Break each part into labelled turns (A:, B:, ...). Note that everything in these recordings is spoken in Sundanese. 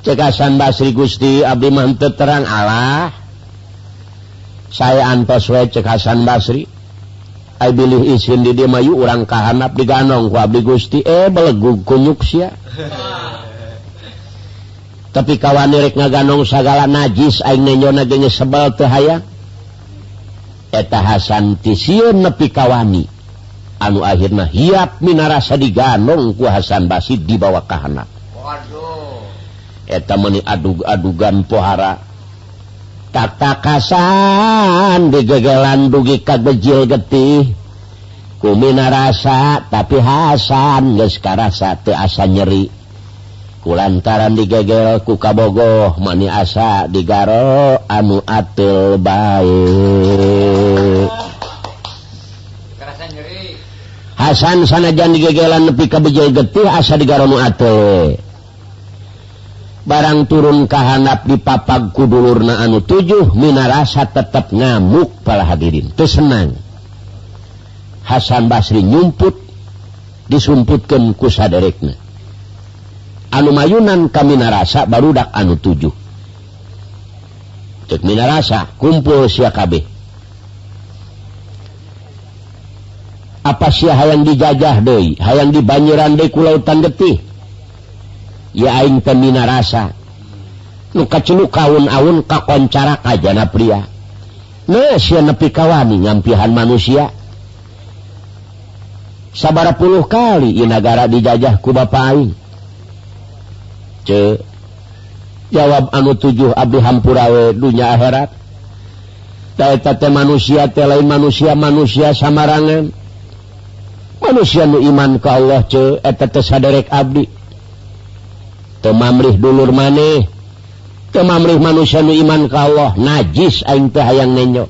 A: Cek Hasan Basri, "Gusti, abdi mah henteu terang." "Alah, saya antos we," cek Hasan Basri. "Ai bilih isin di dieu mah, urang ka handap, diganong ku abdi Gusti." Eh, belegug kunyuk sia. Tapi kawan rek ngaganong sagala, najis aing nenjona ge sebel, teu hayang. Eta Hasan ti sieun nepi kawani, anu akhirna hiap minarasa diganong ku Hasan Basri, dibawa ka handap.
B: Waduh.
A: Eta meuni adug-adugan pohara tak-takasan, digegelan dugi ka gejil getih ku minarasa, tapi Hasan geus karasa teu asa nyeri kulantaran digegel ku kabogoh, mani asa digaro anu ateul bae.
B: Kerasa nyeri.
A: Hasan sanajan digegelan nepi ka bejil getih, asa digaro nu ateul. Barang turun ka handap, dipapag ku dulurna anu tujuh, minarasa tetep ngamuk. Para hadirin, teu senang Hasan Basri nyumput, disumputkeun ku saderekna. Anu mayunan ka minarasa barudak anu tujuh. Cek minarasa, "Kumpul sia kabeh. Apa sia hayang dijajah deui, hayang dibanjiran deui ku lautan getih? Ya, aing teh minarasa nu kaceluk kaun-aun kakoncara kajana pria. Nah, sia nepi kawani ngampihan manusia. Sabara puluh kali ieu nagara dijajah ku bapa aing?" "Ce," jawab anu tujuh, "abdi hampura we dunya akhirat. Da eta teh manusia teh lain manusia manusia samarangan, manusia nu iman ka Allah. Ce, eta teh saderek abdi. Teu mamrih dulur maneh, teu mamrih manusia nu iman ka Allah. Najis, aing teh hayang nenjo,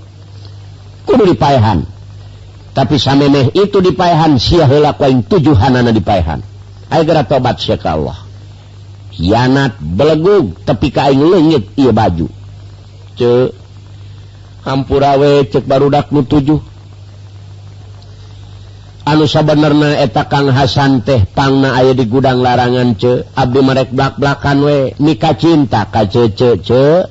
A: kudu dipaehan. Tapi samemeh itu dipaehan, sia heula ku aing tujuhanana dipaehan. Ayo geura tobat sia ka Allah. Hianat, belegug, tepi ka aing leungit ieu baju." "Ce, hampura we," cek barudak nu tujuh. Anu sabenerna eta Kang Hasan teh pangna aya di gudang larangan. "Ce, abdi marek blak-blakan we, mika cinta ka Cece, Ce."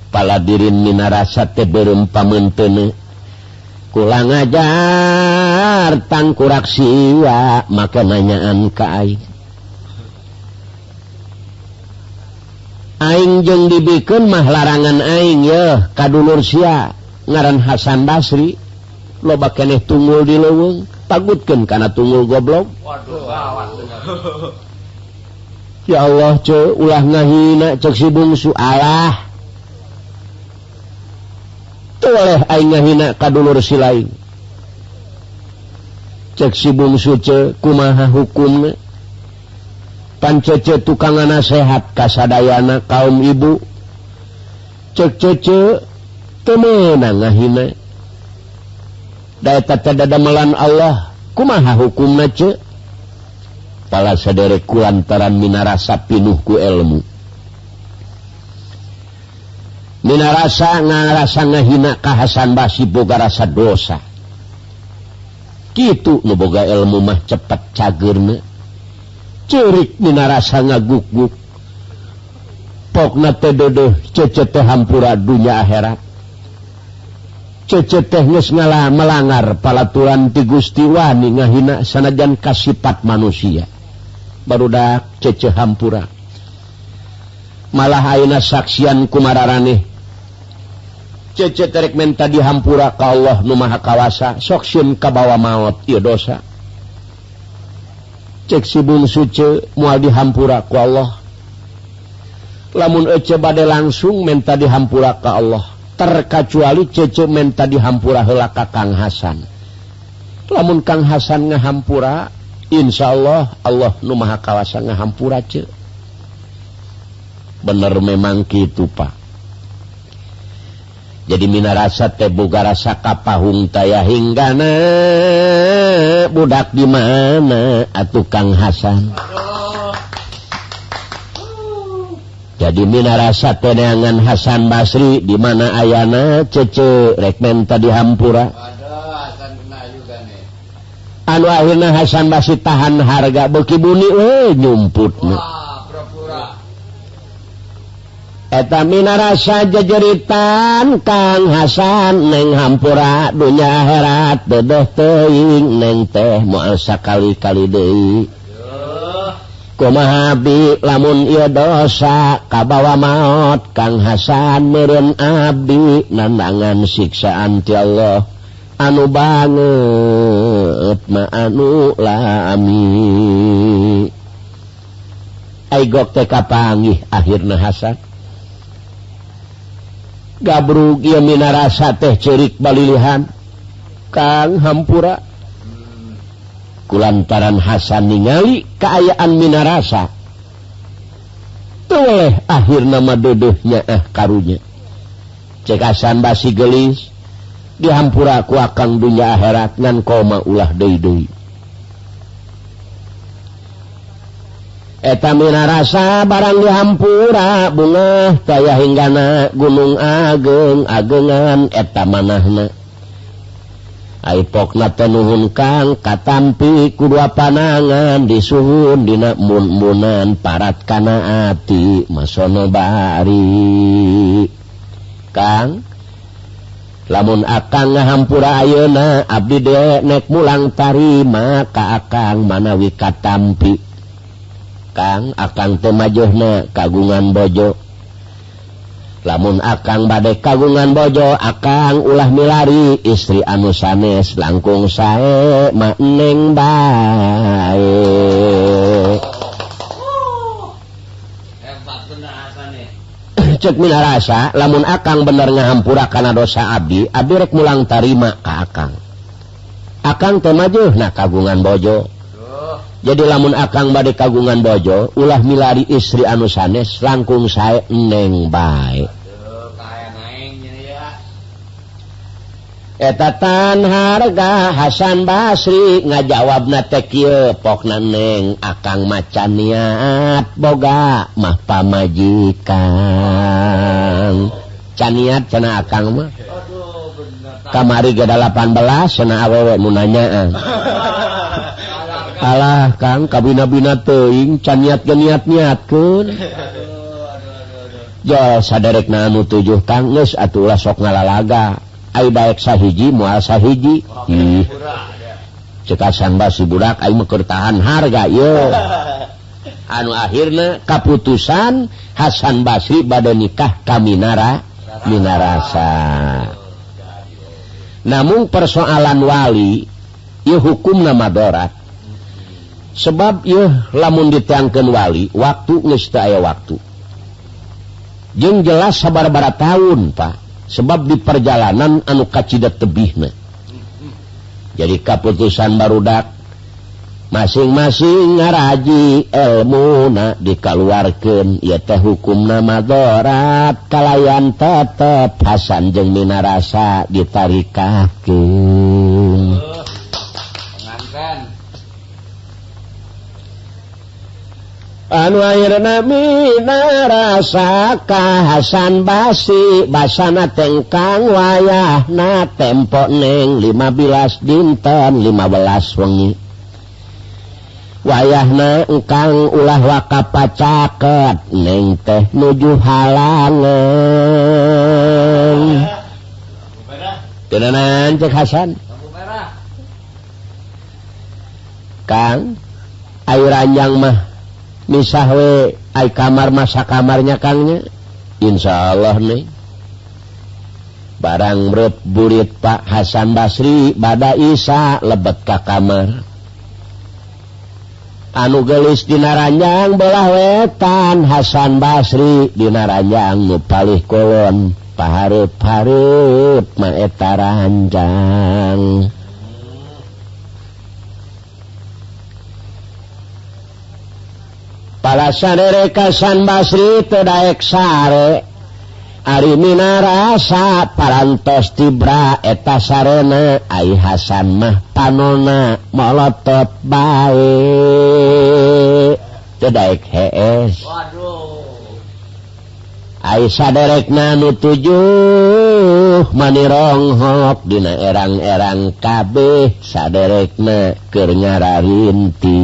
A: Paladirin, minarasa teh beureum pameunteuneu. "Kula ngajar tangkurak sia, maka nanyaan ka aing. Aing jeung dibikeun mah larangan aing yeuh ka dulur sia ngaran Hasan Basri. Loba keneh tunggul di leuweung, tagutkeun kana tunggul, goblok."
B: Waduh, gawat bener.
A: "Ya Allah, ce, ulah ngahina," cek si bungsu. "Alah, teu oleh aing ngahina ka dulur si lain," cek si bungsu. "Ce, kumaha hukumna? Pan Cece tukang nasehat ka sadayana kaum ibu." Cek Cece, "Teu meunang ngahina, da eta teh dadamelan Allah. Kumaha hukumna, Ce?" Pala saderek, kulantaran minarasa pinuh ku ilmu, minarasa ngarasa ngahina ka Hasan Basri boga rasa dosa. Kitu nu boga ilmu mah cepet cageurna. Ceurik minarasa ngaguk-guk. Pokna teh deudeuh Cece teh hampura dunya akhirat. Cece teh geus ngalah melanggar palaturan ti Gusti, wani ngahina sanajan kasifat manusia. Barudak Cece hampura. Malah ayeuna saksian ku mararaneh. Cece terek menta dihampura ka Allah nu Maha Kawasa, sok sieun kabawa maot ieu dosa." Cek si bungsu, "Ce, moal dihampura ku Allah. Lamun ece bade langsung menta dihampura ka Allah, terkecuali Cece menta dihampura heula ka Kang Hasan. Lamun Kang Hasan ngahampura, insya Allah Allah nu Maha Kawasa ngahampura, Ce." Bener memang gitu, Pak. Jadi minarasa teh boga rasa kapahung taya hinggana. Budak di mana atuh Kang Hasan? Jadi minarasa teh neangan Hasan Basri di mana ayana, Cece rek menta dihampura.
B: Waduh, Hasan kena juga nih.
A: Anu akhirna Hasan Basri tahan harga, beuki buni we nyumputna.
B: Wah, pura-pura.
A: Eta minarasa jejeritan Kang Hasan neng hampura dunya akhirat dedeh teuing neng teh moal sakali-kali deui. Kumaha bi lamun ieu dosa kabawa maot Kang Hasan meureun abdi nandangan siksaan ti Allah anu banget ma anu lami. Ai gok teh kapanggih akhirna Hasan. Gabrug ieu minarasa teh ceurik balilihan Kang hampura. Kulantaran Hasan ningali kaayaan minarasa teu akhirna mah deudeuhnya karunya. Cek Hasan basi geulis dihampura ku akang dunya akhirat ngan koma ulah deui-deui. Eta minarasa barang dihampura bungah taya hinggana gunung ageng agengan eta manahna. Ai pokna teh nuhun Kang katampi ku dua panangan disuhun dina mun-munan parat kana ati masono bari. Kang lamun akang ngahampura ayeuna abdi deui nek mulang tarima ka akang manawi katampi. Kang akang teh majuhna kagungan bojo. Lamun akang bade kagungan bojo akang ulah milari istri anu sanes langkung sae ma neng bae.
B: Hebat bener asane.
A: Cek minarasa lamun akang bener ngahampura kana dosa abdi, abdi rek mulang tarima ka akang. Akang teh majuhna kagungan bojo. Jadi lamun akang bade kagungan bojo ulah milari istri anu sanes langkung sae neng bae. Eta tan harga Hasan Basri ngajawabna teh kieu pokna neng akang macan niat boga mah pamajikan. Can niat cenah akang mah. Kamari ge 18 cenah awewe nu nanyaan. Alah Kang kabina-bina teuing can niat ge niat-niatkeun. Jo saderekna anu tujuh Kang geus atuh ulah sok ngalalaga. Ai daek sahiji moal sahiji. Ih. Cek Hasan Basri budak aing mah keur tahan harga ieu. Anu akhirna kaputusan Hasan Basri bade nikah ka Minarasa. Namun persoalan wali ieu hukumna madarat. Sebab ieu lamun diteangkeun wali waktu geus teu aya waktu. Jeung jelas sababaraha taun Pak, sebab di perjalanan anu kacida tebihna. Jadi kaputusan barudak masing-masing ngaraji elmuna dikaluarkeun ieu teh hukumna madarat kalayan tetep Hasan jeung Minarasa ditarikahkeun. Anu akhirna minarasa ka Hasan Basri basana tengkang wayahna tempo neng 15 dinten 15 wengi. Wayahna engkang ulah waka pacaket neng teh nuju halangan. Tenanan cek Hasan. Kang ayo ranjang mah misah we ai kamar masa kamarnya Kangnya insyaallah nih barang mrep burit Pak Hasan Basri bada Isa lebet ka kamar anu geulis dina ranjang belah wetan Hasan Basri dina ranjang nu palih kulon pahareup-hareup mah eta ranjang. Pala saderek Hasan Basri teu daek sare ari minarasa parantos tibra eta sarena ai Hasan mah panona molotot bae teu daek hees.
B: Waduh.
A: Ai saderekna nu tujuh manironghok dina erang-erang kabeh saderekna keur nyararinti.